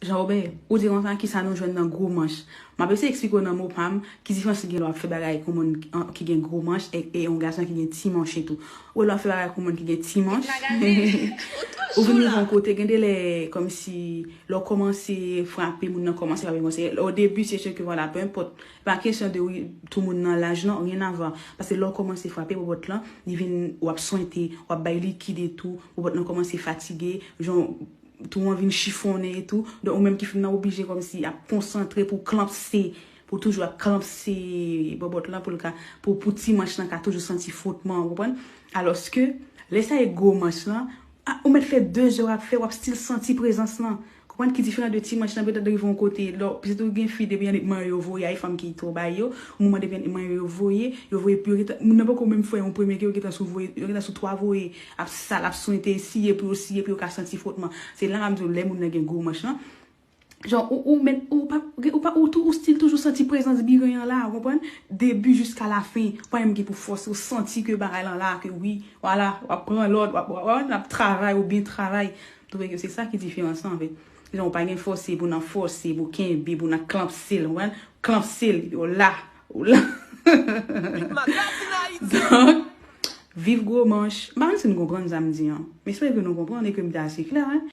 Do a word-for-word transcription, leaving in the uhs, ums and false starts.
Jean Robert, ou di konsa, kisa nou jwenn nan gwo manch? M ap eseye eksplike w nan mo pa m, ki diferans ki gen lè w ap fè bagay ak yon moun ki gen gwo manch e, e yon gason ki gen ti manch etou. Ou lè w ap fè bagay ak yon moun ki gen ti manch, ou vin rive yon kote, gen de lè, kòmsi, lè w kòmanse frape, moun nan kòmanse frape, kòmanse, o debi, se chè ke, vwala, pe enpòt, pa kesyon de, wi, tou moun nan laj, non, ryen a vwa. Paske lè w kòmanse frape, bòbòt lan, li vin, w ap swente, w ap bay likid etou, bòbòt lan kòmanse fatige, jan, tou an vin chifonnen etou. Donk, ou menm ki fin nan oblije kòmsi ap konsantre pou klanpse, pou toujou ap klanpse bòbòt lan, pou l ka, pou, pou ti manch lan ka toujou santi fwotman, ou konprann? Alòske, lè sa e gwo manch lan, a, ou mèt fè de zè w ap fè, w ap still santi prezans lan. Konprann ki diferan de ti manch lan, petèt rive yon kote, lò, pitit ou gen fi, depi annik manyen yo voye, ay fanm ki twò bay yo, yon moman depi annik manyen yo voye, yo voye, yo gentan, moun nan poko menm fè yon premye ke yo gentan sou voye, yo gentan sou twa voye, ap sal, ap swente, siye pou yo siye, pou yo ka santi fwotman. Se la m ap di w, lè moun nan gen gwo manch lan, jan, ou, ou, men, ou pa, ou pa, ou tou, ou still toujou santi prezans biren an la, ou konprann? Debi jiska lafen, ou pa menm gen pou fòse, ou santi ke bagay lan la, ke wi, vwala, w ap pran lòd, w ap, w ap, w ap travay, ou byen travay. M twouve ke se sa ki diferans lan, anfèt. Jan, ou pa gen fòse pou nan fòse, pou kenbe, pou nan klanpse l, ou konprann? Klanpse l, ou la, ou la. Donk, viv gwo manch. M pa konn si nou konprann sa m di an. M espere ke nou konprann e ke m te ase klè, hein.